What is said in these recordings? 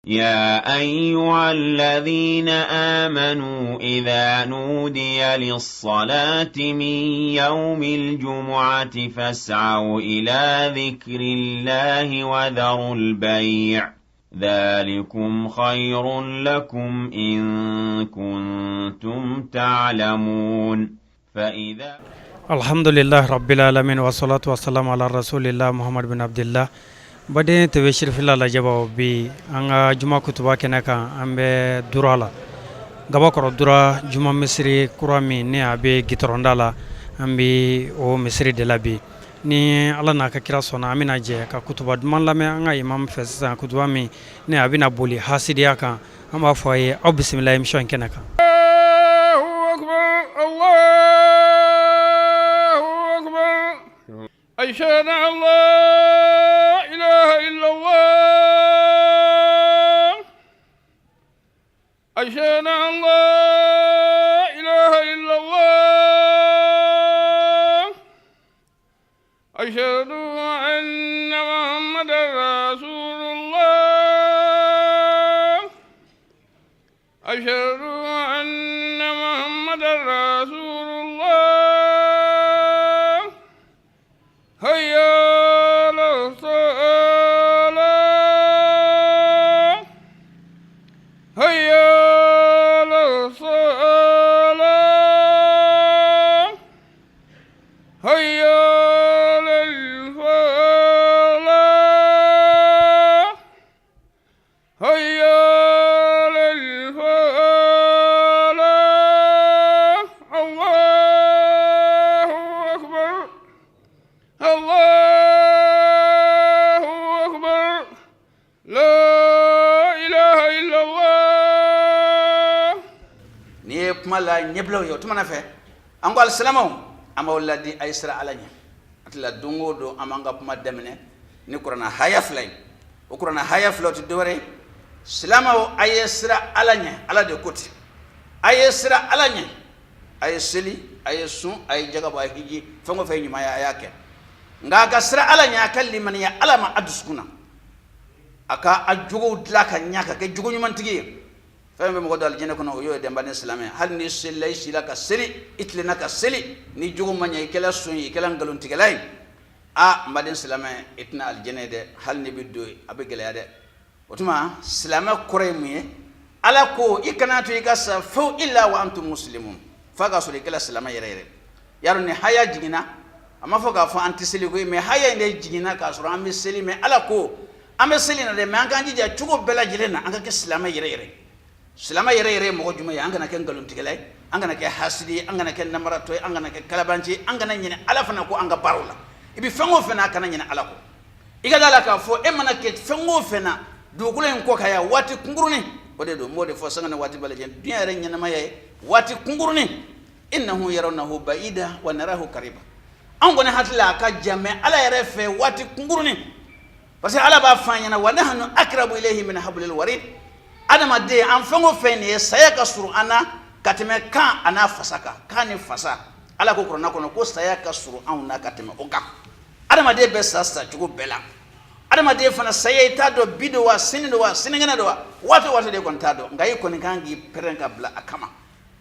يا أيها الذين آمنوا إذا نودي للصلاة من يوم الجمعة فاسعوا إلى ذكر الله وذروا البيع ذلكم خير لكم إن كنتم تعلمون فإذا الحمد لله رب العالمين والصلاة والسلام على رسول الله محمد بن عبد الله. Baden TV Sirifila lajɛbaw, bi an ka juma kutuba kɛnɛ kan, an bɛ Dura la, Gabakɔrɔ Dura, juma misiri kura min ni a bɛ gitɔrɔnda la. An bɛ o misiri de la bi. Ni Ala n'a ka kira sɔnna, an bɛna jɛ ka kutuba duman lamɛn an ka imam fɛ sisan, kutuba min ni a bɛna boli hasidiya kan. An b'a fɔ a ye aw bisimila émission in kɛnɛ kan. أشهد أن لا إله إلا الله أشهد أن لا إله إلا الله أشهد أن محمدا رسول الله أشهد أن محمدا رسول الله هيا على الصلاة هيا على الصلاة هيا على الفلاح هيا على الفلاح الله أكبر الله أكبر لا إله إلا الله. N'i ye kuma la ɲɛbilaw ye, o tuma na fɛ, an ko alisilamɛw, an b'aw ladi, a ye siran Ala ɲɛ. A tila don o don, an b'an ka kuma daminɛ ni kuranna haya fila ye. O kuranna haya fila, o tɛ dɔwɛrɛ ye. Silamɛw, a ye siran Ala ɲɛ. Ala de ko ten: a ye siran Ala ɲɛ, a ye seli, a ye sun, a ye jaga bɔ, a ye hiji, fɛn o fɛn ɲuman ye, a y'a kɛ. Nka a ka siran Ala ɲɛ, a ka limaniya Ala ma a dusukun na, a ka a jogow dilan ka ɲa, ka kɛ jogo ɲumantigi ye. Fɛn bɛ mɔgɔ don alijinɛ kɔnɔ, o y'o ye dɛnba ni silamɛ. Hali ni selila, i sila ka seli, i tilenna ka seli, ni jogo ma ɲɛ, i kɛla son ye, i kɛla nkalontigɛla ye, a n baden silamɛ, i tɛna alijinɛ ye dɛ. Hali n'i bɛ don, a bɛ gɛlɛya dɛ. O tuma silamɛ kɔrɔ ye mun ye? Ala ko i kana to i ka sa fewu إلا وأنتم مسلمون, f'a ka sɔrɔ i kɛla silamɛ yɛrɛ yɛrɛ. Yarɔ, ni haya jiginna, a ma fɔ k'a fɔ an tɛ seli koyi, mais haya in de jiginna k'a sɔrɔ an bɛ seli. Mais Ala ko an bɛ seli na dɛ, mais an k'an jija cogo bɛɛ lajɛlen na, an ka kɛ silamɛ yɛrɛ yɛrɛ. Silamɛ yɛrɛ yɛrɛ ye mɔgɔ jumɛn ye? An kana kɛ nkalontigɛla ye, an kana kɛ hasidi ye, an kana kɛ namaratɔ ye, an kana kɛ kalabanci ye, an kana ɲinɛ Ala fana ko an ka baaraw la. I bɛ fɛn o fɛn na, a kana ɲinɛ Ala kɔ. I ka da la k'a fɔ e mana kɛ fɛn o fɛn na dugukolo in kɔ kan yan, waati kunkurunin o de don. N b'o de fɔ sanga ni waati bɛɛ lajɛlen. Diɲɛ yɛrɛ ɲɛnamaya ye waati kunkurunin. إنهم يرونه بعيدا ونراه قريبا. Anw kɔni hakili la, a ka jan, mais Ala yɛrɛ fɛ, waati kunkurunin, parce que Ala b'a fɔ an ɲɛna: ونحن أقرب إليه من حبل الوريد. Adamaden, an fɛn o fɛn nin ye, saya ka surun an na ka tɛmɛ kan a n'a fasa kan. Kan ni fasa, Ala ko kuranna kɔnɔ ko saya ka surun anw na ka tɛmɛ o kan. Adamaden bɛ sa sacogo bɛɛ la. Adamaden fana saya, i t'a dɔn bi don wa, sini don wa, sinikɛnɛ don wa, waati o waati de kɔni t'a dɔn. Nka i kɔni kan k'i pɛrɛn ka bila a kama.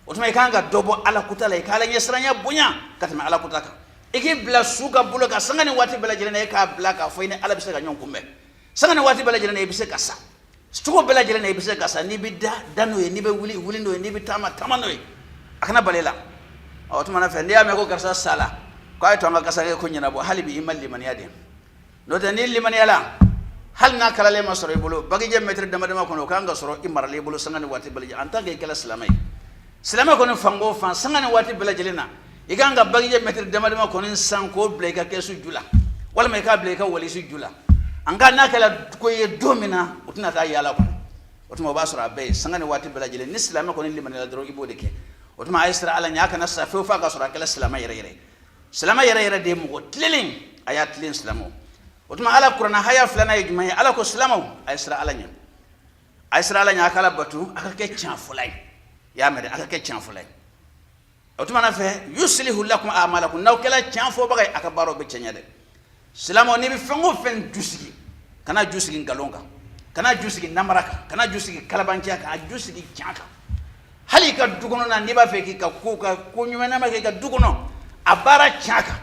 O tuma i kan ka dɔ bɔ Ala kuta la, i ka Ala ɲɛsiranya bonya ka tɛmɛ Ala kuta kan. I k'i bila su ka bolo kan sanga ni waati bɛɛ lajɛlen na. I k'a bila k'a fɔ i ni Ala bɛ se ka ɲɔgɔn kunbɛn sanga ni waati bɛɛ lajɛlen na. I bɛ se ka sa cogo bɛɛ lajɛlen na. I bɛ se ka sa. N'i bɛ da, da n'o ye. N'i bɛ wuli, wuli n'o ye. N'i bɛ taama, taama n'o ye. A kana bali la. Ɔ, o tuma na fɛ, n'i y'a mɛn ko karisa sala, k'a ye to an ka kasara ko ɲɛnabɔ, hali bi i ma limaniya de. N'o tɛ, n'i limaniyala, hali n'a kalalen ma sɔrɔ i bolo, bagijɛ mɛtiri dama dama kɔnɔ, o kan ka sɔrɔ i maralen i bolo sanga ni waati bɛɛ lajɛlen, en tant que i kɛla silamɛ ye. Silamɛ kɔni, fan o fan, sanga ni waati bɛɛ lajɛlen na, i kan ka bagijɛ mɛtiri dama dama kɔni san k'o bila i ka kɛsu ju la, walima i k'a bila i ka walisi ju la. An ka n'a kɛra ko ye don min na, o tɛna taa yaala kɔnɔ. O tuma o b'a sɔrɔ a bɛɛ ye sanga ni waati bɛɛ lajɛlen. Ni silamɛ kɔni limaniyala dɔrɔn, i b'o de kɛ. O tuma a ye siran Ala ɲɛ, a kana sa fewu f'a ka sɔrɔ a kɛla silamɛ yɛrɛ yɛrɛ. Silamɛ yɛrɛ yɛrɛ de ye mɔgɔ tilennen. A y'a tilen, silamɛw. O tuma Ala kuranna haya filanan ye jumɛn ye? Ala ko: silamɛw, a ye siran Ala ɲɛ, a ye siran Ala ɲɛ, a ka Ala bato, a ka kɛ tiɲɛfɔla ye. I y'a mɛn dɛ, a ka kɛ tiɲɛfɔla ye. O tuma na fɛ, يصلح لكم أعمالكم. N'aw kɛla tiɲɛ fɔbaga ye, a ka baaraw bɛ cɛɲɛ dɛ. Silamɛw, n'i bɛ fɛn o fɛn ju sigi, kana ju sigi nkalon kan. Kana ju sigi namara kan, kana ju sigi kalabanciya kan, a ju sigi tiɲɛ kan. Hali i ka du kɔnɔ na, n'i b'a fɛ k'i ka ko ka ko ɲuman kɛ i ka du kɔnɔ, a baara tiɲɛ kan.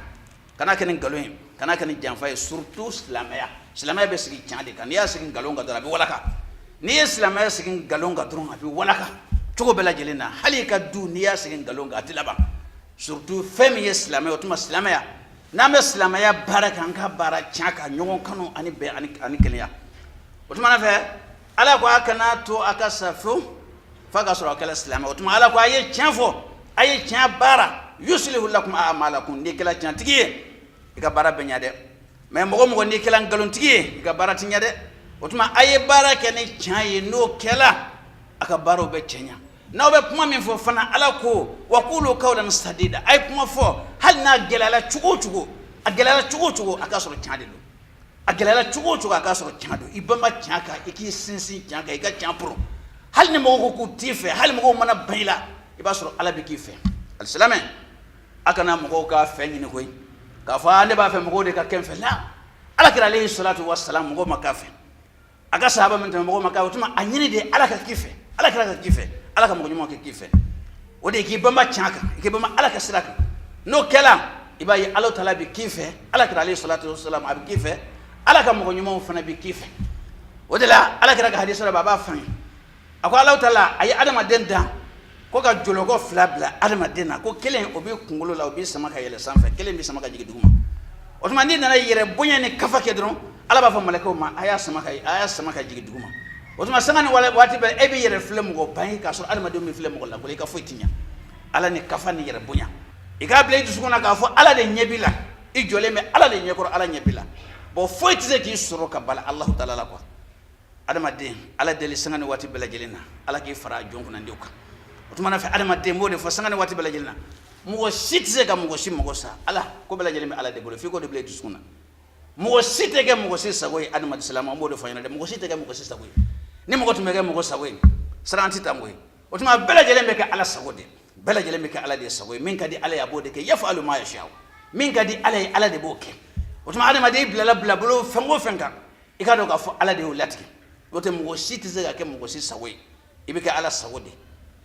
Kana kɛ ni nkalon ye, kana kɛ ni janfa ye, surtout silamɛya. Silamɛya bɛ sigi tiɲɛ de kan. N'i y'a sigi nkalon kan dɔrɔn, a bɛ walaka. N'i ye silamɛya sigi nkalon kan dɔrɔn, a bɛ walaka cogo bɛɛ lajɛlen na. Hali i ka du, n'i y'a sigi nkalon kan, a tɛ laban, surtout fɛn min ye silamɛya. O tuma silamɛya, n'an bɛ silamɛya baara kɛ, an ka baara tiɲɛ kan, ɲɔgɔn kanu ani bɛn ani kelenya. O tuma fɛ, Ala ko a kana to a ka sa fewu f'a ka sɔrɔ a kɛla silamɛ. O tuma Ala ko a ye tiɲɛ fɔ, a ye tiɲɛ baara. Yusilihu lakum amalakum. N'i kɛla tiɲɛtigi ye, i ka baara bɛ ɲɛ dɛ. Mais mɔgɔ mɔgɔ n'i kɛla nkalontigi ye, i ka baara tɛ ɲɛ dɛ. O tuma a ye baara kɛ ni tiɲɛ ye, n'o kɛla, a ka baaraw bɛ cɛ ɲɛ. N'aw bɛ kuma min fɔ fana, Ala ko wa kulu kawlan sadida. A ye kuma fɔ, hali n'a gɛlɛyala cogo o cogo, a gɛlɛyala cogo o cogo, a k'a sɔrɔ tiɲɛ de don. A gɛlɛyala cogo o cogo, a k'a sɔrɔ tiɲɛ don. I banba tiɲɛ kan, i k'i sinsin tiɲɛ kan, i ka tiɲɛ poron. Hali ni mɔgɔw ko k'u t'i fɛ, hali mɔgɔw mana ban i la, i b'a sɔrɔ Ala bɛ k'i fɛ. Alisilamɛ, a kana mɔgɔw ka fɛ ɲini koyi, k'a fɔ ne b'a fɛ mɔgɔw de ka kɛ n fɛ. La, Ala kira alayhi salatu wa salam, mɔgɔw ma k'a fɛ. A ka sahaba min tɛmɛ, mɔgɔw ma k'a. O tuma a ɲini de Ala ka k'i fɛ, Ala kira ka k'i fɛ, Ala ka mɔgɔ ɲuman ka k'i fɛ. O de ye k'i banba tiɲɛ kan, i k'i banba Ala ka sira kan. N'o kɛla, i b'a ye Ala taala bɛ k'i fɛ, Ala kira alayhi salatu wasalam a bɛ k'i fɛ, Ala ka mɔgɔ ɲumanw fana bɛ k'i fɛ. O de la, Ala kira ka hadisa dɔ bɛ, a b'a fɔ an ye, a ko Ala taala a ye adamaden dan ko ka jɔlɔkɔ fila bila adamaden na, ko kelen o b'i kunkolo la, o b'i sama ka yɛlɛ sanfɛ, kelen b'i sama ka jigin duguma. O tuma n'i nana yɛrɛ bonya ni kafa kɛ dɔrɔn, Ala b'a fɔ malakaw ma, a y'a sama ka, a y'a sama ka jigin duguma. O tuma sanga ni waati bɛɛ, e b'i yɛrɛ filɛ mɔgɔ ba ye, k'a sɔrɔ adamadenw b'i filɛ mɔgɔ lankolon, i ka foyi ti ɲɛ. Ala ni kafa ni yɛrɛ bonya, i k'a bila i dusukun na k'a fɔ Ala de ɲɛ b'i la, i jɔlen bɛ Ala de ɲɛkɔrɔ, Ala ɲɛ b'i la. Bon, foyi tɛ se k'i sɔrɔ ka bala Alahu taala la quoi. Adamaden, Ala deli sanga ni waati bɛɛ lajɛlen na, Ala k'i fara jɔn kunnandiw kan. O tuma na fɛ, adamaden b'o de fɔ sanga ni waati bɛɛ lajɛlen na, mɔgɔ si tɛ se ka mɔgɔ si mago sa. Ala ko bɛɛ lajɛlen bɛ Ala de bolo, f'i k'o de bila i dusukun na. Mɔgɔ si tɛ kɛ mɔgɔ si sago ye. Adamaden silamɛ, an b'o de fɔ ɲɛna dɛ, mɔgɔ si tɛ kɛ mɔgɔ si sago ye. Ni mɔgɔ tun bɛ kɛ mɔgɔ sago ye, siran tɛ tan koyi. O tuma bɛɛ lajɛlen bɛ kɛ Ala sago de, bɛɛ lajɛlen bɛ kɛ Ala de sago ye. Min ka di Ala ye, a b'o de kɛ. Yafalu ma yasha, min ka di Ala ye, Ala de b'o kɛ. O tuma adamaden bilala bilabolo fɛn o fɛn kan, i k'a dɔn k'a fɔ Ala de y'o latigɛ. N'o tɛ, mɔgɔ si tɛ se ka kɛ mɔgɔ si sago ye, i bɛ kɛ Ala sago de.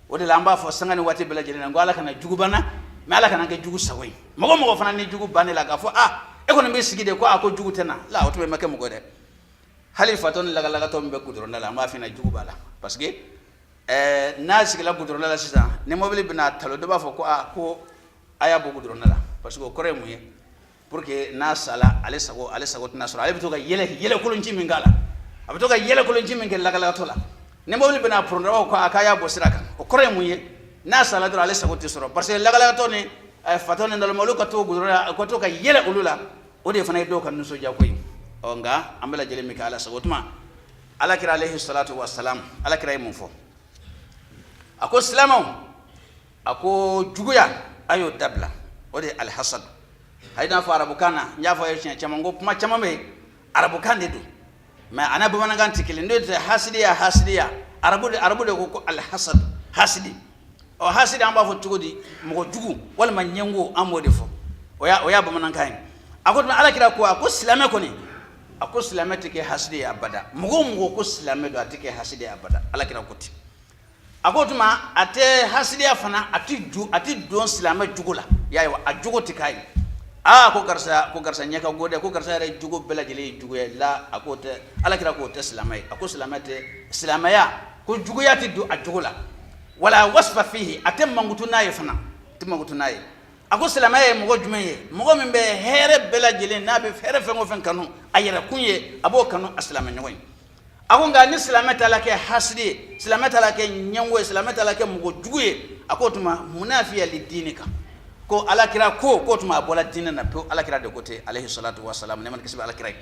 O de la an b'a fɔ sanga ni waati bɛɛ lajɛlen na ko Ala kana jugu b'an na, mais Ala kana kɛ jugu sago ye. Mɔgɔ mɔgɔ fana ni jugu bannen la, k'a fɔ aa, e kɔni bɛ sigi de ko a ko jugu tɛ na la, o tuma i ma kɛ mɔgɔ dɛ. Hali fatɔ ni lagalagatɔ min bɛ goudron la, an b'a f'i ɲɛna jugu b'a la, parce que n'a sigila goudron la sisan, ni mobili bɛna talo, dɔ b'a fɔ ko aa, ko a y'a bɔ goudron la, parce que o kɔrɔ ye mun ye? Pour que n'a sala, ale sago tɛna sɔrɔ. Ale bɛ to ka yɛlɛ yɛlɛkolonci min k'a la, a bɛ to ka yɛlɛkolonci min kɛ lagalagatɔ la, ni mobili bɛna pɔrɔn, ko a k'a y'a bɔ sira kan. O kɔrɔ ye mun ye? N'a sala dɔrɔn, ale sago tɛ sɔrɔ, parce que lagalagatɔ ni fatɔ ni naloma, olu ka to goudron la, ka to ka yɛlɛ olu la, o de fana ye dɔw ka nisɔndiya ko ye. Ɔ nka an bɛɛ lajɛlen bɛ kɛ Ala sago. O tuma Ala kira alayhi salatu wa salam, Ala kira ye mun fɔ? A ko silamɛw, a ko juguya, a y'o dabila. O de ye alihasad. A ye n'a fɔ arabukan na, n y'a fɔ a ye siɲɛ caman ko kuma caman bɛ yen, arabukan de don, mais a n'a bamanankan tɛ kelen. N'o tɛ hasidiya, hasidiya, arabu de ko alihasad, hasidi. Ɔ hasidi, an b'a fɔ cogo di? Mɔgɔ jugu walima ɲɛngo, an b'o de fɔ. O y'a bamanankan ye. A ko Ala kira ko, a ko silamɛ kɔni, a ko silamɛ tɛ kɛ hasidi ye abada. Mɔgɔ o mɔgɔ ko silamɛ don, a tɛ kɛ hasidi ye abada. Ala kira ko ten. A ko tuma a tɛ hasidiya fana, a tɛ ju, a tɛ don silamɛ jugu la. Y'a ye wa, a jogo tɛ k'a ye. Aa, ko karisa ɲɛ ka go dɛ, ko karisa yɛrɛ jogo bɛɛ lajɛlen ye juguya ye la. A k'o tɛ, Ala kira k'o tɛ silamɛ ye. A ko silamɛ tɛ, silamɛya ko juguya tɛ don a jogo la. Wala wasfa fihi, a tɛ mankutu n'a ye fana, a tɛ mankutu n'a ye. A ko silamɛya ye mɔgɔ jumɛn ye? Mɔgɔ min bɛ hɛrɛ bɛɛ lajɛlen, n'a bɛ hɛrɛ fɛn o fɛn kanu a yɛrɛ kun ye, a b'o kanu a silamɛ ɲɔgɔn ye. A ko nka ni silamɛ taala kɛ hasidi ye, silamɛ taala kɛ ɲɛngo ye, silamɛ taala kɛ mɔgɔ jugu ye, a k'o tuma munafiya li diini kan, ko Ala kira ko k'o tuma a bɔra diinɛ na pewu. Ala kira de ko ten alayhi salatu wa salam, nɛɛma ni kisi bɛ Ala kira ye.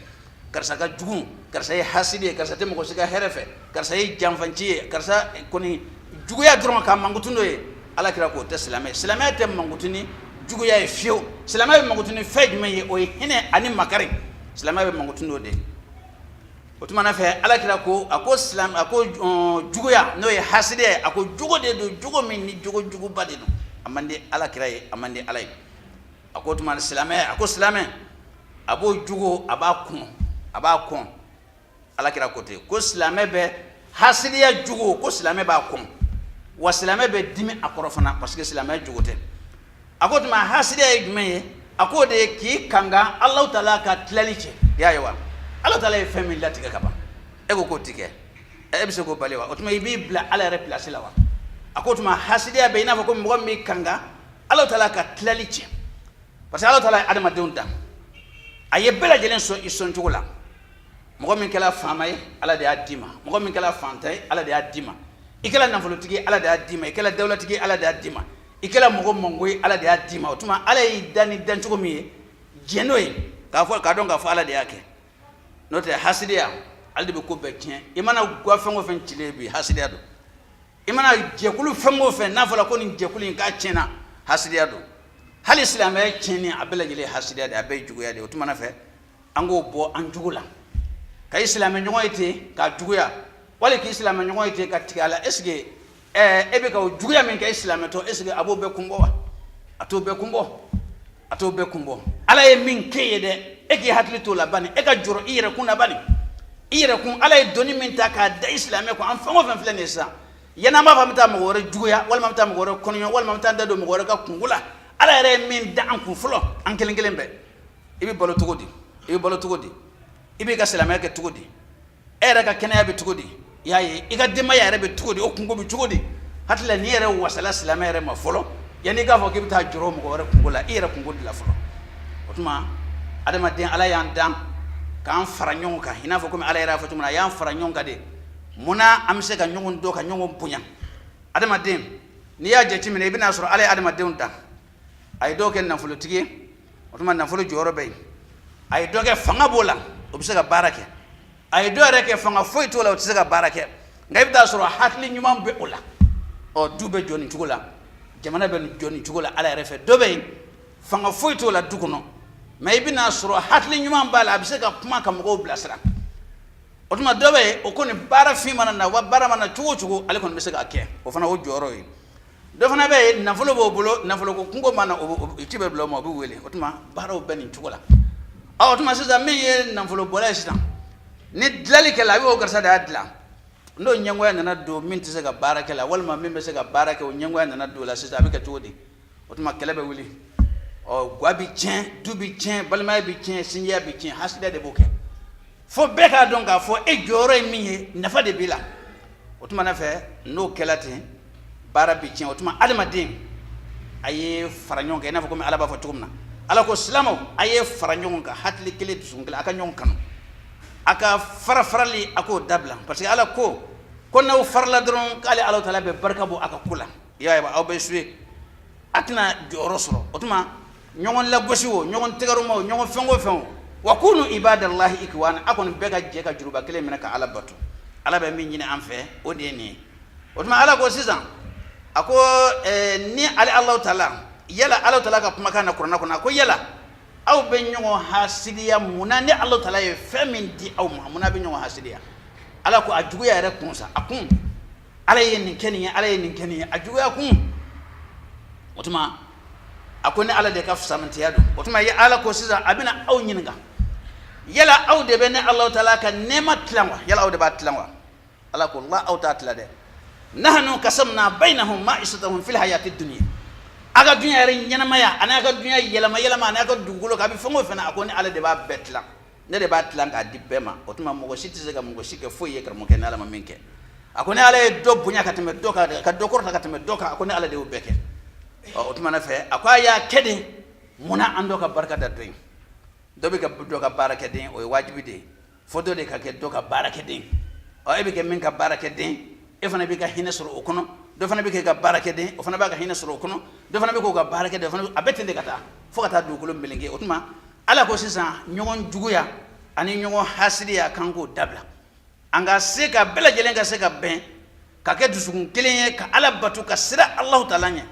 Karisa ka jugu, karisa ye hasidi ye, karisa tɛ mɔgɔ si ka hɛrɛ fɛ, karisa ye janfanci ye, karisa kɔni juguya dɔrɔn ka mankutu n'o ye, Ala kira k'o tɛ silamɛ ye. Silamɛya tɛ mankutu ni juguya ye fiyewu. Silamɛya bɛ mankutu ni fɛn jumɛn ye? O ye hinɛ ani makari. Silamɛya bɛ mankutu n'o de ye. O tuma na fɛ, Ala kira ko, a ko silamɛ, a ko juguya, n'o ye hasidiya ye, a ko jogo de don, jogo min ni jogo juguba de don, a man di Ala kira ye, a man di Ala ye. A ko tuma silamɛ, a ko silamɛ, a b'o jogo, a b'a kɔn, a b'a kɔn. Ala kira ko ten ko silamɛ bɛ hasidiya jugu, ko silamɛ b'a kɔn, wa silamɛ bɛ dimi a kɔrɔ fana, parce que silamɛ jogo tɛ. A ko tuma hasidiya ye jumɛn ye? A k'o de ye k'i kanga Alahu taala ka tilali cɛ. I y'a ye wa, Alahu taala ye fɛn min latigɛ ka ban, e ko k'o ti kɛ, e bɛ se k'o bali wa? O tuma i b'i bila Ala yɛrɛ place la wa? A ko tuma hasidiya bɛ i n'a fɔ ko mɔgɔ min b'i kanga Alahu taala ka tilali cɛ, parce que Alahu taala ye adamadenw dan, a ye bɛɛ lajɛlen sɔn i sɔn cogo la. Mɔgɔ min kɛra faama ye, Ala de y'a d'i ma. Mɔgɔ min kɛra fantan ye, Ala de y'a d'i ma. I kɛra nafolotigi ye, Ala de y'a d'i ma. I kɛra dawulatigi ye, Ala de y'a d'i ma. I kɛra mɔgɔ mango ye, Ala de y'a d'i ma. O tuma Ala y'i dan ni dancogo min ye, jɛn n'o ye, k'a fɔ k'a dɔn k'a fɔ Ala de y'a kɛ. N'o tɛ, hasidiya ale de bɛ ko bɛɛ tiɲɛ. I mana gwa fɛn o fɛn cilen bi, hasidiya don. I mana jɛkulu fɛn o fɛn n'a fɔra ko nin jɛkulu in k'a tiɲɛna, hasidiya don. Hali silamɛya tiɲɛni, a bɛɛ lajɛlen ye hasidiya de ye, a bɛɛ ye juguya de ye. O tuma na fɛ, an k'o bɔ an jugu la, ka i silamɛ ɲɔgɔn ye ten k'a juguya, wali k'i silamɛ ɲɔgɔn ye ten ka tigɛ a la. Est ce que e bɛ ka o juguya min kɛ i silamɛ tɔ, est ce que a b'o bɛɛ kun bɔ wa? A t'o bɛɛ kun bɔ, a t'o bɛɛ kun bɔ. Ala ye min k'e ye dɛ, e k'i hakili t'o la bani, e ka jɔrɔ i yɛrɛ kun na bani, i yɛrɛ kun. Ala ye doni min ta k'a da i silamɛ kun, an fɛn o fɛn filɛ nin ye sisan, yanni an b'a fɔ an bɛ taa mɔgɔ wɛrɛ juguya, walima an bɛ taa mɔgɔ wɛrɛ kɔnɔɲɔ, walima an bɛ taa an da don mɔgɔ wɛrɛ ka kunko la, Ala yɛrɛ ye min da an kun fɔlɔ, an kelen kelen bɛɛ, i bɛ balo cogo di? I bɛ balo cogo di? I b'i ka silamɛya kɛ cogo di? E yɛrɛ ka kɛnɛya bɛ cogo di? I y'a ye, i ka denbaya yɛrɛ bɛ cogo di? O kunko bɛ cogo di? Hakili la, n'i yɛrɛ wasala silamɛ yɛrɛ ma fɔlɔ, yanni i k'a fɔ k'i bɛ taa jɔrɔ mɔgɔ wɛrɛ kunko la, i yɛrɛ kunko dilan fɔlɔ. O tuma adamaden, Ala y'an dan k'an fara ɲɔgɔn kan, i n'a fɔ komi Ala yɛrɛ y'a fɔ cogo min na, a y'an fara ɲɔgɔn kan de. Munna an bɛ se ka ɲɔgɔn dɔn, ka ɲɔgɔn bonya? Adamaden, n'i y'a jateminɛ, i bɛn'a sɔrɔ Ala ye adamadenw dan, a ye dɔw kɛ nafolotigi ye, o tuma nafolo jɔyɔrɔ bɛ yen. A ye dɔ kɛ fanga b'o la, o bɛ se ka baara kɛ. A ye dɔ yɛrɛ kɛ fanga foyi t'o la, o tɛ se ka baara kɛ, nka i bɛ taa sɔrɔ hakili ɲuman bɛ o la. Ɔ, du bɛ jɔ nin cogo la, jamana bɛ jɔ nin cogo la Ala yɛrɛ fɛ. Dɔ bɛ yen, fanga foyi t'o la du kɔnɔ, mais i bɛna sɔrɔ hakili ɲuman b'a la, a bɛ se ka kuma ka mɔgɔw bilasira. O tuma dɔ bɛ yen, o kɔni baara fin mana na wa baara mana cogo o cogo, ale kɔni bɛ se k'a kɛ, o fana o jɔyɔrɔ ye. Dɔ fana bɛ yen, nafolo b'o bolo, nafolo ko kunko mana, o ci bɛ bila o ma, o bɛ wele. O tuma baaraw bɛ nin cogo la. Ɔ, o tuma sisan, min ye nafolo bɔla ye sisan, ni dilali kɛla, a bɛ o karisa de y'a dilan. N'o ɲɛngoya nana don min tɛ se ka baara kɛ la, walima min bɛ se ka baara kɛ, o ɲɛngoya nana don o la sisan, a bɛ kɛ cogo di? O tuma kɛlɛ bɛ wuli, ɔ, gwa bɛ tiɲɛ, du bɛ tiɲɛ, balimaya bɛ tiɲɛ, sinjiya bɛ tiɲɛ. Hasidiya de b'o kɛ. Fo bɛɛ k'a dɔn k'a fɔ e jɔyɔrɔ ye min ye, nafa de b'i la. O tuma na fɛ, n'o kɛla ten, baara bɛ tiɲɛ. O tuma adamaden, a ye fara ɲɔgɔn kan, i n'a fɔ komi Ala b'a fɔ cogo min na. Ala ko silamɛw, a ye fara ɲɔgɔn kan, hakili kelen, dusukun kelen, a ka ɲɔgɔn kanu, a ka fara farali, a k'o dabila, parce que Ala ko ko n'aw farala dɔrɔn, k'ale Ala taala bɛ barika bɔ a ka ko la. I y'a ye, aw bɛ suye, a tɛna jɔyɔrɔ sɔrɔ. O tuma ɲɔgɔn lagosi o, ɲɔgɔn tɛgɛrɛma o, ɲɔgɔn fɛn o fɛn o, wa kunu ibadallahi ikhwana, a kɔni bɛɛ ka jɛ ka juruba kelen minɛ ka Ala bato. Ala bɛ min ɲini an fɛ, o de ye nin ye. O tuma Ala ko sisan, a ko ni ale Alahu taala, yala Alahu taala ka kumakan na kuranɛ kɔnɔ, a ko yala aw bɛ ɲɔgɔn hasidiya mun na? Ni Alahu taala ye fɛn min di aw ma, mun na a bɛ ɲɔgɔn hasidiya? Ala ko a juguya yɛrɛ kun sa, a kun, Ala ye nin kɛ nin ye, Ala ye nin kɛ nin ye, a juguya kun. O tuma a ko ni Ala de ka fisamantiya don. O tuma Ala ko sisan, a bɛna aw ɲininka, yala aw de bɛ ne Alahu taala ka nɛɛma tilan wa? Yala aw de b'a tilan wa? Ala ko la, aw t'a tila dɛ. Nahnu kasamna bainahum ma'isatahum fil hayati dunya. A ka dunya yɛrɛ ɲɛnamaya, ani a ka dunya yɛlɛma yɛlɛma, ani a ka dugukolo kan, a bɛ fɛn o fɛn na, a ko ni Ala de b'a bɛɛ tilan, ne de b'a tilan k'a di bɛɛ ma. O tuma mɔgɔ si tɛ se ka mɔgɔ si kɛ foyi ye, karamɔgɔkɛ, ni Ala ma min kɛ. A ko ni Ala ye dɔ bonya ka tɛmɛ dɔ kan, ka dɔ kɔrɔta ka tɛmɛ dɔ kan, a ko ni Ala de y'o bɛɛ kɛ. Ɔ, o tuma na fɛ, a ko a y'a kɛ de munna an dɔ ka barika da dɔ ye, dɔ bɛ ka dɔ ka baarakɛden, o ye wajibi de ye, fo dɔ de ka kɛ dɔ ka baarakɛden. Ɔ, e bɛ kɛ min ka baarakɛden, e fana b'i ka hinɛ sɔrɔ o kɔnɔ. Dɔ fana bɛ kɛ ka baarakɛden, o fana b'a ka hinɛ sɔrɔ o kɔnɔ. Dɔ fana bɛ k'o ka baarakɛden, o fana, a bɛ ten de ka taa fo ka taa dugukolo meleke. O tuma Ala ko sisan, ɲɔgɔn juguya ani ɲɔgɔn hasidiya, k'an k'o dabila, an ka se ka bɛɛ lajɛlen ka se ka bɛn, ka kɛ dusukun kelen ye, ka Ala bato, ka siran Alahu taala ɲɛ,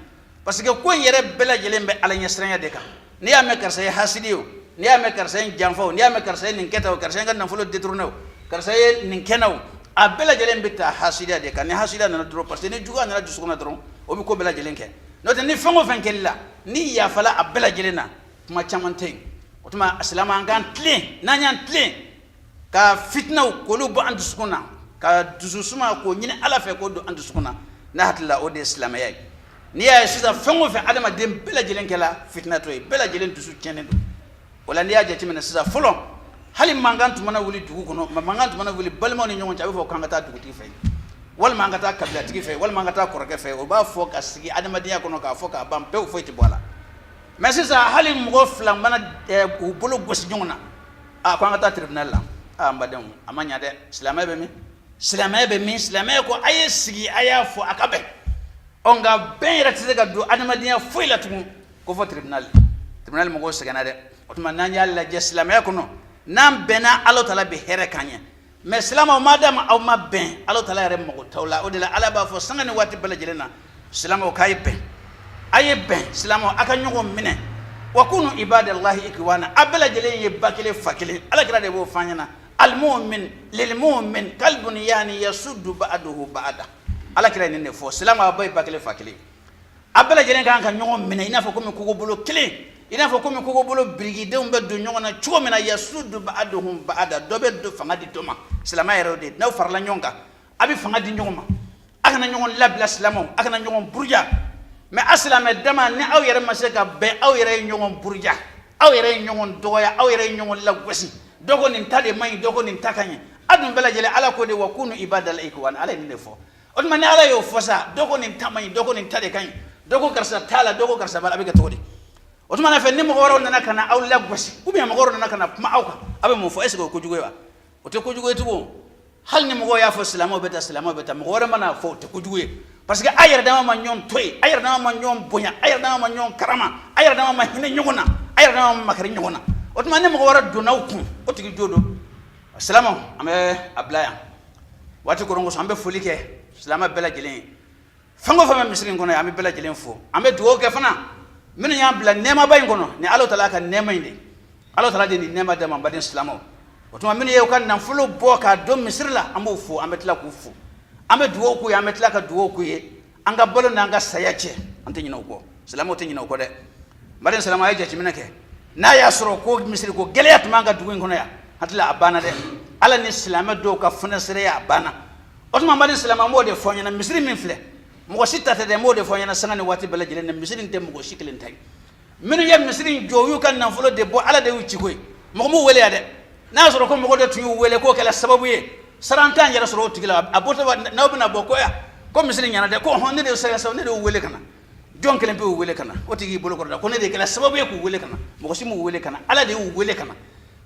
parce que ko in yɛrɛ bɛɛ lajɛlen bɛ Ala ɲɛsiranya de kan. N'i y'a mɛn karisa ye hasidi o, n'i y'a mɛn karisa ye janfa o, n'i y'a mɛn karisa ye nin kɛ tan o, karisa ye n ka nafolo détourné o, karisa ye nin kɛ n na o, a bɛɛ lajɛlen bɛ taa hasidiya de kan. Ni hasidiya nana dɔrɔn, parce que ni juguya nana dusukun na dɔrɔn, o bɛ ko bɛɛ lajɛlen kɛ. N'o tɛ, ni fɛn o fɛn kɛli la, ni yafala a bɛɛ lajɛlen na, kuma caman tɛ yen. O tuma silamɛ, an k'an tilen, n'an y'an tilen. Ka fitinaw k'olu bɔ an dusukun na, ka dusu suma k'o ɲini Ala fɛ k'o don an dusukun na. Ne hakili la o de ye silamɛya ye. N'i y'a ye sisan fɛn o fɛn adamaden bɛɛ lajɛlen kɛla fitinatɔ ye, bɛɛ lajɛlen dusu tiɲɛnen don. O la n'i y'a jateminɛ sisan, fɔlɔ hali mankan tun mana wuli dugu kɔnɔ, mankan tun mana wuli balimaw ni ɲɔgɔn cɛ, a bɛ fɔ k'an ka taa dugutigi fɛ yen, walima an ka taa kabilatigi fɛ yen, walima an ka taa kɔrɔkɛ fɛ yen. O b'a fɔ ka sigi adamadenya kɔnɔ k'a fɔ k'a ban pewu, foyi tɛ bɔ a la. Mais sisan hali mɔgɔ fila mana u bolo gosi ɲɔgɔn na, a ko an ka taa tribunal la. Aa n badenw, a ma ɲa dɛ. Silamɛya bɛ min? Silamɛya bɛ min? Silamɛya ko a ye sigi, a y'a fɔ a ka bɛn. Ɔ nka bɛn yɛrɛ tɛ se ka don adamadenya foyi la tugun ko fɔ tribunal. Tribunal mɔgɔw sɛgɛnna dɛ. O tuma n'an y'a lajɛ silamɛya kɔnɔ, n'an bɛnna, Ala taala bɛ hɛrɛ k'an ye. Mais silamɛw, ma dama aw ma bɛn, Ala taala yɛrɛ mago t'aw la. O de la Ala b'a fɔ sanga ni waati bɛɛ lajɛlen na, silamɛw k'a ye bɛn, a ye bɛn. Silamɛw, a ka ɲɔgɔn minɛ. Wa kunu ibadallahi ikhwana, a bɛɛ lajɛlen ye ba kelen fa kelen. Ala kira de b'o fɔ an ɲɛna, almu'min lilmu'min kalbunyani yasuddu ba'duhu ba'da. Ala kira ye nin de fɔ. Silamɛw, a bɛɛ ye ba kelen fa kelen, a bɛɛ lajɛlen kan ka ɲɔgɔn minɛ i n'a fɔ komi kogobolo kelen, i n'a fɔ komi kogobolo birikidenw bɛ don ɲɔgɔn na cogo min na. Yasuddu ba'duhum ba'da, dɔ bɛ don fanga di dɔ ma. Silamɛya yɛrɛ o de, n'aw farala ɲɔgɔn kan, a bɛ fanga di ɲɔgɔn ma. A kana ɲɔgɔn labila silamɛw, a kana ɲɔgɔn buruja. Mais a silamɛ dama, ni aw yɛrɛ ma se ka bɛn, aw yɛrɛ ye ɲɔgɔn buruja, aw yɛrɛ ye ɲɔgɔn dɔgɔya, aw yɛrɛ ye ɲɔgɔn lagosi, dɔ ko nin ta de man ɲi, dɔ ko nin ta ka ɲi. A dun bɛɛ lajɛlen, Ala ko de wa kunu ibadallahi ikhwana, Ala ye nin de fɔ. O tuma ni Ala y'o fɔ sa, dɔ ko nin ta man ɲi, dɔ ko nin ta de ka ɲi, dɔ ko karisa t'a la, dɔ ko karisa b'a la, a bɛ kɛ cogo di? O tuma na fɛ, ni mɔgɔ wɛrɛw nana ka na aw lagosi, ou bien mɔgɔ wɛrɛw nana ka na kuma aw kan, aw bɛ mun fɔ? Est ce que o ye kojugu ye wa? O tɛ kojugu ye tugun. Hali ni mɔgɔw y'a fɔ silamɛw bɛ taa, silamɛw bɛ taa, mɔgɔ wɛrɛ mana fɔ, o tɛ kojugu ye, parce que a yɛrɛ dama ma ɲɔgɔn to yen, a yɛrɛ dama ma ɲɔgɔn bonya, a yɛrɛ dama ma ɲɔgɔn karama, a yɛrɛ dama ma hinɛ ɲɔgɔn na, a yɛrɛ dama ma makari ɲɔgɔn na. O tuma ni mɔgɔ wɛrɛ donna aw kun, o tigi jo don. Silamɛw, an bɛ a bila yan waati koron kosɔn. An bɛ foli kɛ silamɛ bɛɛ lajɛlen ye, fɛn o fɛn bɛ misiri in kɔnɔ yan, an bɛ bɛɛ lajɛlen fo. An bɛ dugawu kɛ fana minnu y'an bila nɛɛmaba in kɔnɔ, ni Ala taala ka nɛɛma in de, Ala taala de nin nɛɛma d'an ma, baden silamɛw. O tuma minnu ye u ka nafolo bɔ k'a don misiri la, an b'u fo, an bɛ tila k'u fo, an bɛ dugawu k'u ye, an bɛ tila ka dugawu k'u ye. An ka balo n'an ka saya cɛ, an tɛ ɲinɛ u kɔ. Silamɛw tɛ ɲinɛ u kɔ dɛ. Baden silamɛw, a ye jateminɛ kɛ, n'a y'a sɔrɔ ko misiri ko gɛlɛya tun b'an ka dugu in kɔnɔ yan, hakili la a banna dɛ. Ala ni silamɛ dɔw ka funasereya, a banna. O tuma baden silamɛ, n b'o de fɔ ɲɛna, misiri min filɛ, mɔgɔ si ta tɛ dɛ. N b'o de fɔ ɲɛna sanga ni waati bɛɛ lajɛlen na, misiri in tɛ mɔgɔ si kelen ta ye. Minnu ye misiri in jɔ, u y'u ka nafolo de bɔ, Ala de y'u ci koyi. Mɔgɔ m'u wele yan dɛ. N'a y'a sɔrɔ ko mɔgɔ dɔ tun y'u wele k'o kɛla sababu ye, sara t'an yɛrɛ sɔrɔ o tigi la. A bɔtɔ n'aw bɛna bɔ ko ya ko misiri ɲɛna dɛ, ko hɔn, ne de ye sababu, ne de y'u wele ka na. Jɔn kelen pe y'u wele ka na? O tigi y'i bolo kɔrɔta ko ne de kɛla sababu ye k'u wele ka na. Mɔgɔ si m'u wele ka na, Ala de y'u wele ka na.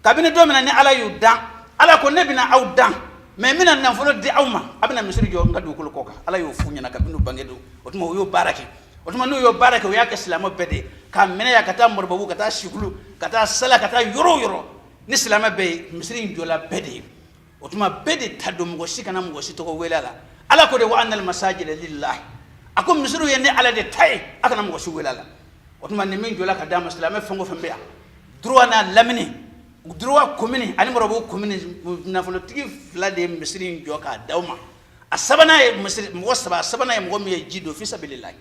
Kabini don min na ni Ala y'u dan, Ala ko ne bɛna aw dan, mais n bɛna nafolo di aw ma, a bɛna misiri jɔ n ka dugukolo kɔ kan. Ala y'o f'u ɲɛna kabini u bange don. O tuma u y'o baara kɛ. O tuma n'u y'o baara kɛ, u y'a kɛ silamɛ bɛɛ de ye, k'a minɛ yan ka taa Moribabugu, ka taa Sikulu, ka taa Sala, ka taa yɔrɔ o yɔrɔ ni silamɛ bɛɛ ye, misiri in jɔla bɛɛ de ye. O tuma bɛɛ de ta don, mɔgɔ si kana mɔgɔ si tɔgɔ wele a la. Ala ko de wa annal masajida lillahi, a ko misiriw ye ne Ala de ta ye, a kana mɔgɔ si wele a la. O tuma nin min jɔla ka d'a ma, silamɛ fɛn o fɛn bɛ yan, Droit n'a lamini, Droit commune ani Moribabugu commune, nafolotigi fila de ye misiri in jɔ k'a d'aw ma. A sabanan ye misiri mɔgɔ saba, a sabanan ye mɔgɔ min ye ji don fisabililahi.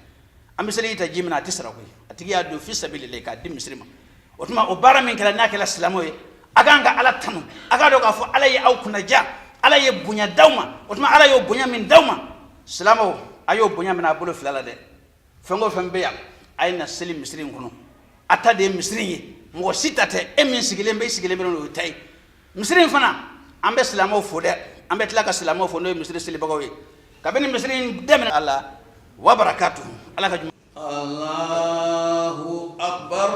An bɛ seliji ta ji min na, a tɛ sara koyi. A tigi y'a don fisabililahi k'a di misiri ma. O tuma o baara min kɛra, n'a kɛra silamɛw ye, a k'an ka Ala tanu, a k'a dɔn k'a fɔ Ala ye aw kunnaja, Ala ye bonya d'aw ma. O tuma Ala y'o bonya min d'aw ma, silamɛw, a y'o bonya minɛ a bolo fila la dɛ. Fɛn o fɛn bɛ yan, a ye na seli misiri in kɔnɔ. A ta de ye misiri in ye, mɔgɔ si ta tɛ. E min sigilen bɛ, i sigilen bɛ n'o ta ye. Misiri in fana, an bɛ silamɛw fo dɛ, an bɛ tila ka silamɛw fo, n'o ye misiri selibagaw ye, kabini misiri in daminɛ. Ala wa barakatu, Ala ka juma. Allahu akbar.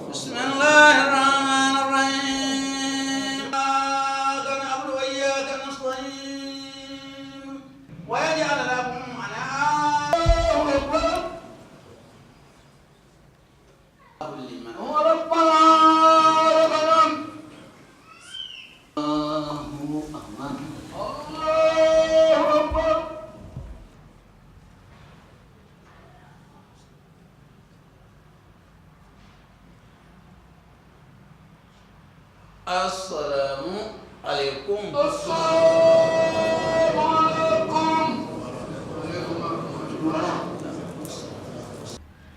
Bismillahir rahmanir rahim. Iyyaka na'budu wa iyyaka nasta'in. Wa yaj'al lakum Allahu akbar. Assalamu alaikum.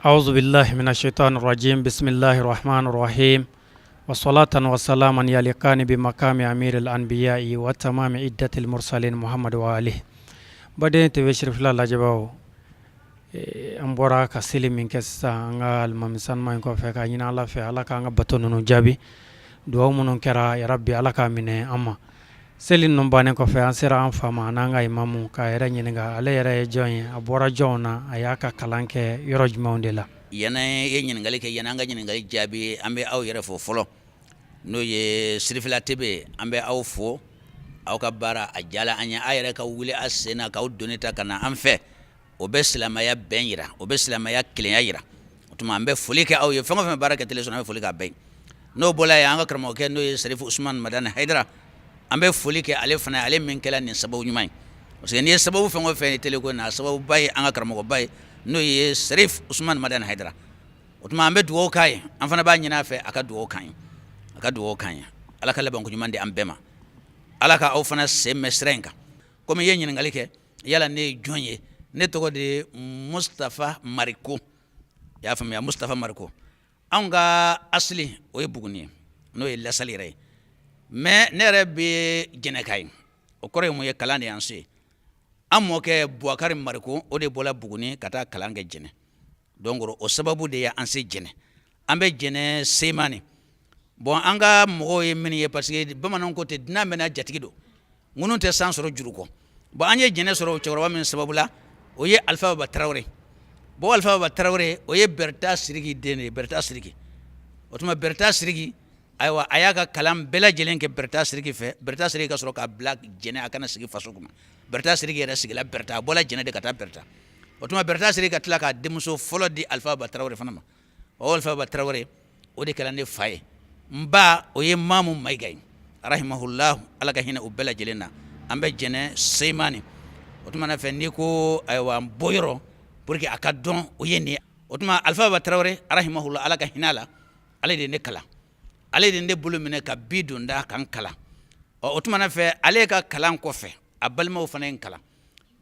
أعوذ بالله من الشيطان الرجيم بسم الله الرحمن الرحيم. Wa salatan wa salaman yaliqani bi maqami amiril anbiya'i wa tamami iddatil mursalin Muhammad wa alihi. Baden TV Sirifila lajɛbaaw, an bɔra ka seli min kɛ sisan an ka alimami sanuma in kɔfɛ k'a ɲini Ala fɛ Ala k'an ka bato ninnu jaabi, dugawu minnu kɛra yarabi Ala k'a minɛ an ma. Seli ninnu bannen kɔfɛ an sera an fa ma an'an ka imamu k'a yɛrɛ ɲininka ale yɛrɛ ye jɔn ye, a bɔra jɔnw na, a y'a ka kalan kɛ yɔrɔ jumɛnw de la. Yanni i ye ɲininkali kɛ yanni an ka ɲininkali jaabi an bɛ aw yɛrɛ fo fɔlɔ n'o ye Sirifila TV an bɛ aw fo aw ka baara a diyala an ye aw yɛrɛ ka wuli a sen na k'aw doni ta ka na an fɛ o bɛ silamɛya bɛn jira o bɛ silamɛya kelenya jira o tuma an bɛ foli kɛ aw ye fɛn o fɛn baara kɛ télévision an bɛ foli k'a bɛɛ ye n'o bɔra yen an ka karamɔgɔkɛ n'o ye Serifu Usumani Madani Hayidara an bɛ foli kɛ ale fana ale min kɛla nin sababu ɲuman ye parce que n'i ye sababu fɛn o fɛn ye télé ko na a sababuba ye an ka karamɔgɔba ye n'o ye Serifu Usumani Madani Hayidara o tuma an bɛ dugawu k'a ye an fana b'a ɲini a fɛ a ka dugawu k'an ye a ka dugawu k'an ye Ala ka labanko ɲuman di an bɛɛ ma Ala ka aw fana sen mɛn sira in kan komi i ye ɲininkali kɛ yala ne ye jɔn ye ne tɔgɔ de ye Mustafa Mariko i y'a faamuya Mustafa Mariko anw ka asili o ye Buguni ye n'o ye lasali yɛrɛ ye mais ne yɛrɛ bɛ Jɛnɛka ye o kɔrɔ ye mun ye kalan de y'an se an mɔkɛ Bubakari Mariko o de bɔra Buguni ka taa kalan kɛ Jɛnɛ donc o sababu de y'an se Jɛnɛ an bɛ Jɛnɛ Semani bon an ka mɔgɔw ye min ye parce que bamananw ko ten dunan bɛ na jatigi don ŋunu tɛ san sɔrɔ juru kɔ bon an ye Jɛnɛ sɔrɔ cɛkɔrɔba min sababu la o ye Alifa Baba Tarawele bon Alifa Baba Tarawele o ye Berta Siriki den de ye Berta Siriki o tuma Berta Siriki ayiwa a y'a ka kalan bɛɛ lajɛlen kɛ Berta Siriki fɛ Berta Siriki ka sɔrɔ k'a bila Jɛnɛ a ka na sigi faso kunna Berta Siriki yɛrɛ sigila Berta a bɔla Jɛnɛ de ka taa Berta o tuma Berta Siriki ka tila k'a denmuso fɔlɔ di Alifa Baba Tarawele fana ma o Alifa Baba Tarawele o de kɛra ne fa ye n ba o ye Mamu Mayiga ye rahimahulahu ala ka hinɛ u bɛɛ lajɛlen na an bɛ Jɛnɛ Semani o tuma na fɛ n'i ko ayiwa n bɔyɔrɔ pour que a ka dɔn o ye nin ye o tuma Alifa Baba Tarawele rahimahulahu ala ka hinɛ a la ale de ye ne kalan ale de ye ne bolo minɛ ka bi don da ka n kalan ɔ o tuma na fɛ ale ka kalan kɔfɛ a balimaw fana ye n kalan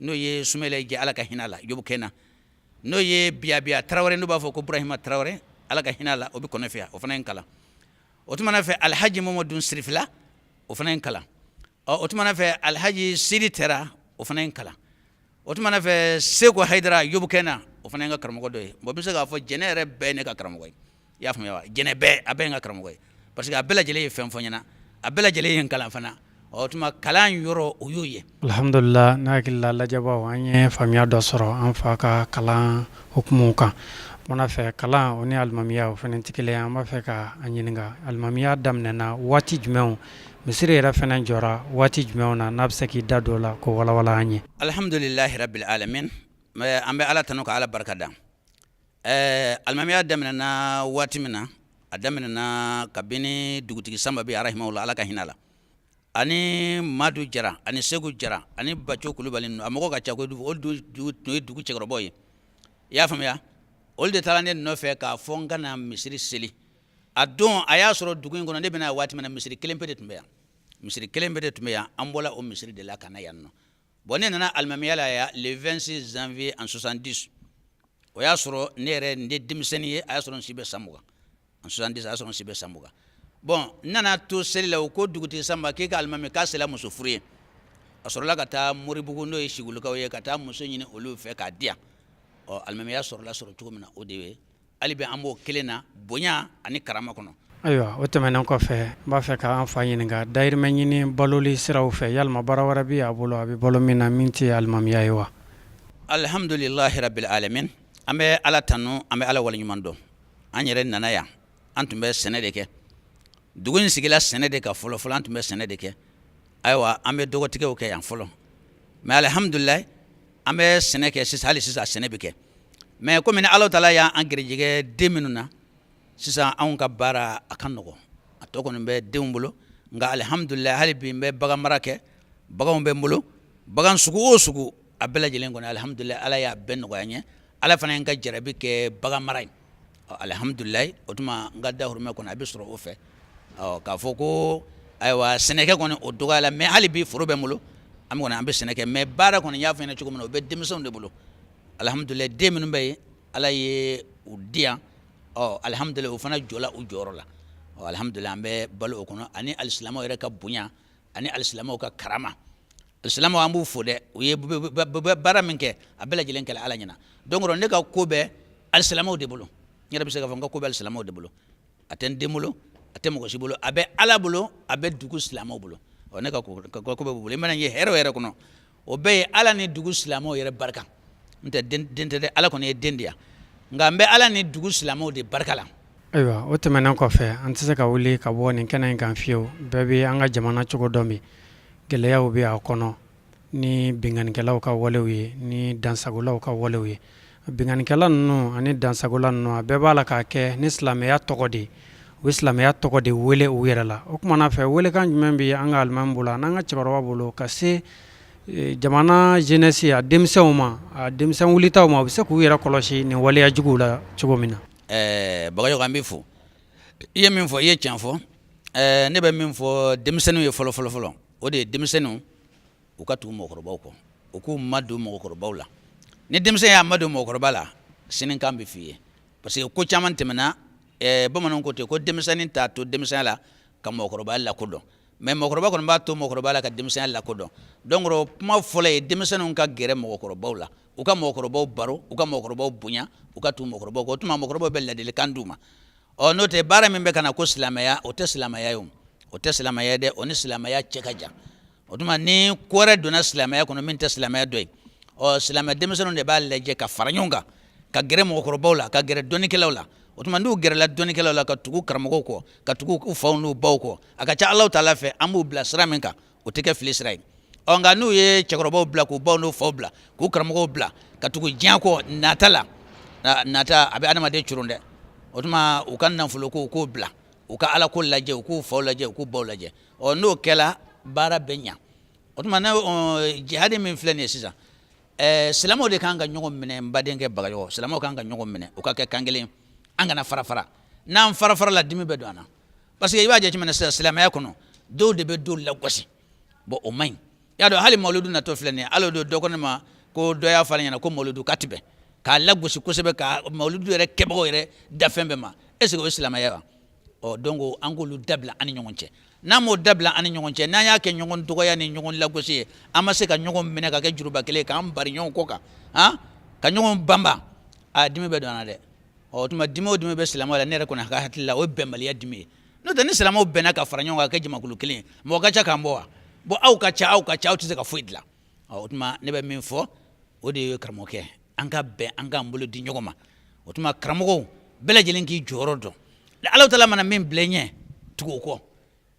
n'o ye Sumayila Jɛ ala ka hinɛ a la Yobukɛna n'o ye Biyabiya Tarawele n'u b'a fɔ ko Burahima Tarawele ala ka hinɛ a la o bɛ kɔnɔ fɛ yan o fana ye n kalan o tuma na fɛ Alihaji Mamadu Sirifila o fana ye n kalan ɔ o tuma na fɛ Alihaji Sidi Tɛra o fana ye n kalan o tuma na fɛ Seko Hayidara Yobukɛna o fana ye n ka karamɔgɔ dɔ ye bon n bɛ se k'a fɔ Jɛnɛ yɛrɛ bɛɛ ye ne ka karamɔgɔ ye i y'a faamuya wa Jɛnɛ bɛɛ a bɛɛ ye n ka karamɔgɔ ye parce que a bɛɛ lajɛlen ye fɛn fɔ n ɲɛna a bɛɛ lajɛlen ye n kalan fana o tuma kalan yɔrɔ o y'o ye. Alhamdulila ne hakili la lajɛbaaw an ye faamuya dɔ sɔrɔ an fa ka kalan hukumu kan o kumana fɛ kalan o ni alimamiya o fana tɛ kelen ye an b'a fɛ ka a ɲininka alimamiya daminɛna waati jumɛnw misiri yɛrɛ fana jɔra waati jumɛnw na n'a bɛ se k'i da don o la k'o walawala an ye. Alhamdulilahi rabil alamin an bɛ Ala tanu ka Ala barika da Ɛɛ alimamiya daminɛna waati min na a daminɛna kabini dugutigi Sanba bɛ rahimahullah ala ka hinɛ a la ani Madu Jara ani Segu Jara ani Baco Kulubali a mɔgɔ ka ca kojugu olu tun ye dugu cɛkɔrɔbaw ye i y'a faamuya olu de taara ne nɔfɛ k'a fɔ n ka na misiri seli a don a y'a sɔrɔ dugu in kɔnɔ ne bɛna waati min na misiri kelen pe de tun bɛ yan misiri kelen pe de tun bɛ yan an bɔla o misiri de la ka na yan nɔ bon ne nana alimamiya la yan le 26 janvier en 70 o y'a sɔrɔ ne yɛrɛ n ye denmisɛnnin ye a y'a sɔrɔ n si bɛ san 20 en 70 a y'a sɔrɔ n si bɛ san 20 bon n nana to seli la u ko dugutigi Sanba k'e ka alimami k'a sera muso furu ye a sɔrɔla ka taa Moribugu n'o ye Sigulukaw ye ka taa muso ɲini olu fɛ k'a di yan ɔ alimamiya sɔrɔla sɔrɔ cogo min na o de ye hali bi an b'o kelen na bonya ani karama kɔnɔ. Ayiwa o tɛmɛnen kɔfɛ n b'a fɛ k'an fa ɲininka dayirimɛ ɲini baloli siraw fɛ yalima baara wɛrɛ bɛ a bolo a bɛ balo min na min tɛ alimamiya ye wa? Alihamdulilahi rabil alamin an bɛ Ala tanu an bɛ Ala waleɲuman dɔn an yɛrɛ nana yan an tun bɛ sɛnɛ de kɛ dugu in sigila sɛnɛ de kan fɔlɔ fɔlɔ an tun bɛ sɛnɛ de kɛ ayiwa an bɛ dɔgɔtigɛw kɛ yan fɔlɔ mais alihamdulilahi an bɛ sɛnɛ kɛ sisan hali sisan sɛnɛ bɛ kɛ mais komi ni Ala taala y'an garijɛgɛ den minnu na sisan anw ka baara a ka nɔgɔ a tɔ kɔni bɛ denw bolo nka alihamdulilahi hali bi n bɛ bagan mara kɛ baganw bɛ n bolo bagan sugu o sugu a bɛɛ lajɛlen kɔni alihamdulilahi Ala y'a bɛɛ nɔgɔya n ye Ala fana ye n ka jarabi kɛ bagan mara ye alihamdulilahi o tuma n ka dahirimɛ kɔni a bɛ sɔrɔ o fɛ k'a fɔ ko ayiwa sɛnɛkɛ kɔni o dɔgɔyala mais hali bi foro bɛ n bolo an kɔni an bɛ sɛnɛ kɛ mais baara kɔni n y'a fɔ ɲɛna cogo min na o bɛ denmisɛnw de bolo alihamdulilahi den minnu bɛ yen Ala ye u di yan ɔ alihamdulilahi o fana jɔla u jɔyɔrɔ la Ɔ, alihamudulila, an bɛ balo o kɔnɔ, ani alisilamɛw yɛrɛ ka bonya ani alisilamɛw ka karama. Alisilamɛw, an b'u fo dɛ. U ye baara min kɛ, a bɛɛ lajɛlen kɛla Ala ɲɛna. Donc ne ka ko bɛ alisilamɛw de bolo. N yɛrɛ bɛ se k'a fɔ n ka ko bɛ alisilamɛw de bolo. A tɛ n den bolo, a tɛ mɔgɔ si bolo, a bɛ Ala bolo, a bɛ dugu silamɛw bolo. Ɔ, ne ka ko bɛ bolo, i mana n ye hɛrɛ o hɛrɛ kɔnɔ, o bɛɛ ye Ala ni dugu silamɛw yɛrɛ barika. N tɛ den tɛ dɛ, Ala kɔni ye den di yan, nka n bɛ Ala ni dugu silamɛw de barika la. Ayiwa, o tɛmɛnen kɔfɛ, an tɛ se ka wuli ka bɔ nin kɛnɛ in kan fiyewu. Bɛɛ bɛ an ka jamana cogo dɔn bi, gɛlɛyaw bɛ a kɔnɔ ni binkannikɛlaw ka walew ye, ni dansagolaw ka walew ye. Binkannikɛla ninnu ani dansagola ninnu, a bɛɛ b'a la k'a kɛ ni silamɛya tɔgɔ de ye. U bɛ silamɛya tɔgɔ de wele u yɛrɛ la. O tuma na fɛ, welekan jumɛn bɛ an ka alimami bolo an'an ka cɛkɔrɔba bolo ka se jamana jeunesse, a denmisɛnw ma, a denmisɛn wulitaw ma, u bɛ se k'u yɛrɛ kɔlɔsi nin waleya juguw la cogo min na? Ɛɛ Bagayogo, an b'i fo. I ye min fɔ, i ye tiɲɛ fɔ. Ɛɛ ne bɛ min fɔ denmisɛnninw ye fɔlɔ fɔlɔ fɔlɔ, o de ye denmisɛnninw u ka tugu mɔgɔkɔrɔbaw kɔ, u k'u madon mɔgɔkɔrɔbaw la. Ni denmisɛn y'a madon mɔgɔkɔrɔba la, sinikan bɛ f'i ye, parce que ko caman tɛmɛna. Bamananw ko ten ko denmisɛnnin t'a to denmisɛnya la ka mɔgɔkɔrɔbaya lakodɔn, mais mɔgɔkɔrɔba kɔni b'a to mɔgɔkɔrɔba la ka denmisɛnya lakodɔn. Donc kuma fɔlɔ ye, denmisɛnninw ka gɛrɛ mɔgɔkɔrɔbaw la, u ka mɔgɔkɔrɔbaw baro, u ka mɔgɔkɔrɔbaw bonya, u ka tugu mɔgɔkɔrɔbaw kɔ. O tuma mɔgɔkɔrɔbaw bɛ ladilikan d'u ma. Ɔ, n'o tɛ, baara min bɛ ka na ko silamɛya, o tɛ silamɛya ye, o o tɛ silamɛya dɛ, o ni silamɛya cɛ ka jan. O tuma ni ko wɛrɛ donna silamɛya kɔnɔ min tɛ silamɛya dɔ ye, ɔ, silamɛ denmisɛnninw de b'a lajɛ ka fara ɲɔgɔn kan, ka gɛrɛ mɔgɔkɔrɔbaw la, ka gɛrɛ dɔnnikɛlaw la. O tuma n'u gɛrɛla dɔnnikɛlaw la, ka tugu karamɔgɔw kɔ, ka tugu u faw n'u baw kɔ, a ka ca Alahu taala fɛ, an b'u bila sira min kan, o tɛ kɛ fili sira ye. Ɔ, nka n'u ye cɛkɔrɔbaw bila, k'u baw n'u faw bila, k'u karamɔgɔw bila, ka tugu diɲɛ kɔ, nata la, nata a bɛ adamaden coron dɛ. O tuma u ka nafolo ko, u k'o bila, u ka Ala ko lajɛ, u k'u faw lajɛ, u k'u baw lajɛ. Ɔ, n'o kɛla, baara bɛ ɲa. O tuma ne jihadi min filɛ nin ye sisan, silamɛw de kan ka ɲɔgɔn minɛ. N badenkɛ Bagayogo, silamɛw kan ka ɲɔgɔn minɛ, u ka kɛ kan kelen, an kana fara fara. N'an fara fara la, dimi bɛ don an na, parce que i b'a jateminɛ sisan, silamɛya kɔnɔ, dɔw de bɛ dɔw lagosi. Bon, o man ɲi. I y'a dɔn, hali mawuludu natɔ filɛ nin ye, hali o don dɔ ko ne ma ko dɔ y'a fɔ ale ɲɛna ko mawuludu k'a tɛ bɛn, k'a lagosi kosɛbɛ, ka mawuludu yɛrɛ kɛbagaw yɛrɛ da fɛn bɛɛ ma. Est ce que o ye silamɛya wa? Ɔ, donc an k'olu dabila an ni ɲɔgɔn cɛ. N'an m'o dabila an ni ɲɔgɔn cɛ, n'an y'a kɛ ɲɔgɔn dɔgɔya ni ɲɔgɔn lagosi ye, an ma se ka ɲɔgɔn minɛ ka kɛ juruba kelen k'an bari ɲɔgɔn kɔ kan, han, ka ɲɔgɔn banban, a dimi bɛ don an na dɛ. Ɔ, o tuma dimi o dimi bɛ silamɛw la, ne yɛrɛ kɔni ka hakili la, o ye bɛnbaliya dimi ye. N'o tɛ, ni silamɛw bɛnna ka fara ɲɔgɔn kan ka kɛ jamakulu kelen ye, mɔgɔ ka ca k'an bɔ wa? Bon, aw ka ca, aw ka ca, aw tɛ se ka foyi dilan. Ɔ, o tuma ne bɛ min fɔ, o de ye, karamɔgɔkɛ, an ka bɛn, an k'an bolo di ɲɔgɔn ma. O tuma karamɔgɔw bɛɛ lajɛlen k'i jɔyɔrɔ dɔn. Ni Ala taala mana min bila i ɲɛ, tugu o kɔ,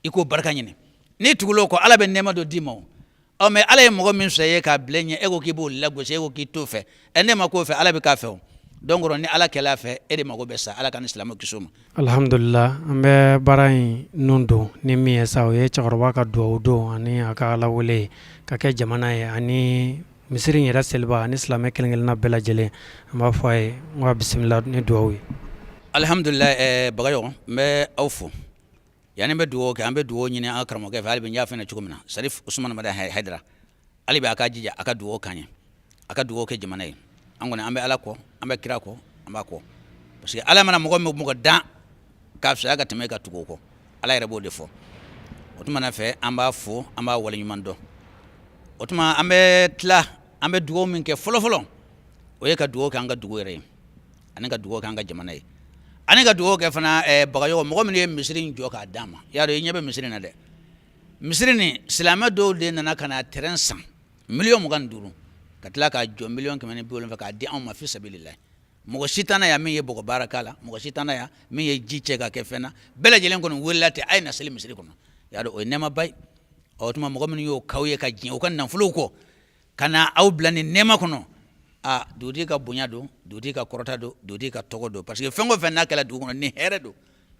i k'o barika ɲini. N'i tugula o kɔ, Ala bɛ nɛɛma dɔ d'i ma. O ɔ, mais Ala ye mɔgɔ min sɔn i ye k'a bila i ɲɛ, e ko k'i b'o lagosi, e ko k'i t'o fɛ, ɛ, ne ma k'o fɛ, Ala bɛ k'a fɛ. O donc ni Ala kɛl'a fɛ, e de mago bɛ sa. Ala ka ni silamɛw kisi o ma. Alihamdulila, an bɛ baara in nun don ni min ye sa, o ye cɛkɔrɔba ka dugawu don ani a ka Ala wele ka kɛ jamana ye ani misiri in yɛrɛ seliba ani silamɛ kelen-kelenna bɛɛ lajɛlen. An b'a fɔ a ye n ko bisimila ni dugawu ye. Alihamdulila, Bagayogo, n bɛ aw fo. Yanni n bɛ dugawu kɛ, an bɛ dugawu ɲini an ka karamɔgɔkɛ fɛ hali bi. N y'a fɔ cogo min na, Sarif Usumani Madani Hayidara, hali bi a k'a jija a ka dugawu k'an ye, a ka dugawu kɛ jamana ye. An kɔni, an bɛ Ala kɔ, an bɛ kira kɔ, an b'a kɔ, parce que Ala mana mɔgɔ min mɔgɔ dan k'a fisaya ka tɛmɛ ka tugu o kɔ, Ala yɛrɛ b'o de fɔ. O tuma na fɛ, an b'a fo, an b'a waleɲuman dɔn. O tuma an bɛ tila, an bɛ dugawu min kɛ fɔlɔfɔlɔ, o ye ka dugawu kɛ an ka dugu yɛrɛ ye, ani ka dugawu kɛ an ka jamana ye, ani ka dugawu kɛ fana, Bagayogo, mɔgɔ minnu ye misiri in jɔ k'a d'an ma. I y'a dɔn, i ɲɛ bɛ misiri in na dɛ. Misiri nin, silamɛ dɔw de nana ka na terrain san 25,000,000, ka tila k'a jɔ 170,000,000 k'a di anw ma fi sabililahi. Mɔgɔ si t'an na yan min ye bɔgɔ baara k'a la, mɔgɔ si t'an na yan min ye ji cɛ ka kɛ fɛn na. Bɛɛ lajɛlen kɔni welela ten, a ye na seli misiri kɔnɔ. I y'a dɔn, o ye nɛɛmaba ye. Ɔ, o tuma mɔgɔ minnu y'o k'aw ye ka diɲɛ u ka nafolow kɔ ka na aw bila nin nɛɛma kɔnɔ, a dugutigi ka bonya don, dugutigi ka kɔrɔta don, dugutigi ka tɔgɔ don, parce que fɛn o fɛn n'a kɛra dugu kɔnɔ ni hɛrɛ don,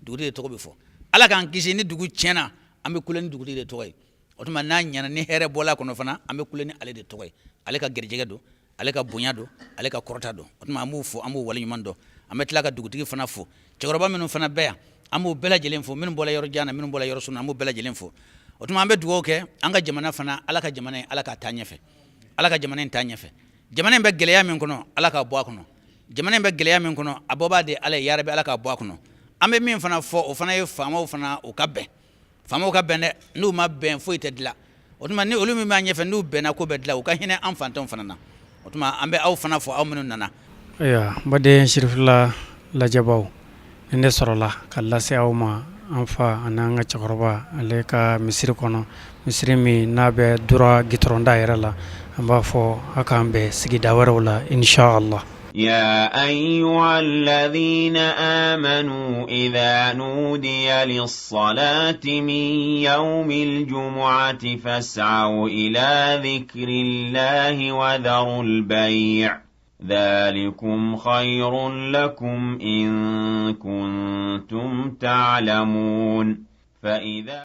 dugutigi de tɔgɔ bɛ fɔ. Ala k'an kisi, ni dugu tiɲɛna, an bɛ kule ni dugutigi de tɔgɔ ye. O tuma n'a ɲɛna, ni hɛrɛ bɔla a kɔnɔ fana, an bɛ kule ni ale de tɔgɔ ye. Ale ka garijɛgɛ don, ale ka bonya don, ale ka kɔrɔta don. O tuma an b'u fo, an b'u waleɲuman dɔn. An bɛ tila ka dugutigi fana fo. Cɛkɔrɔba minnu fana bɛ yan, an b'u bɛɛ lajɛlen fo. Minnu bɔra yɔrɔ jan na, minnu bɔra yɔrɔ surun na, an b'u bɛɛ lajɛlen fo. O tuma an bɛ dugawu kɛ an ka jamana fana. Ala ka jamana in, Ala k'a taa ɲɛfɛ. Ala ka jamana in taa ɲɛfɛ. Jamana in bɛ gɛlɛya min kɔnɔ, Ala k'a bɔ a kɔnɔ. Jamana in bɛ gɛlɛya min kɔnɔ, a bɔbaa de Ala ye. Yarabi, Ala k'a bɔ a kɔnɔ. An bɛ min fana fɔ, o fana ye faamaw fana u ka bɛn, faamaw ka bɛn dɛ. N'u ma bɛn, foyi tɛ dilan. O tuma ni olu min b'a ɲɛfɛ, n'u bɛnna, ko bɛ dilan. U ka hinɛ an fantanw fana na. O tuma an bɛ aw fana fɔ, aw minnu nana. Ayiwa, n baden Sirifila lajɛbaw, ni ne sɔrɔla ka lase aw ma an fa ani an ka cɛkɔrɔba ale ka misiri kɔnɔ, misiri min n'a bɛ Dura gitɔrɔnda yɛrɛ la, an b'a fɔ a k'an bɛn sigida wɛrɛw la, inshallah. يا أيها الذين آمنوا إذا نودي للصلاة من يوم الجمعة فاسعوا إلى ذكر الله وذروا البيع ذلكم خير لكم إن كنتم تعلمون فإذا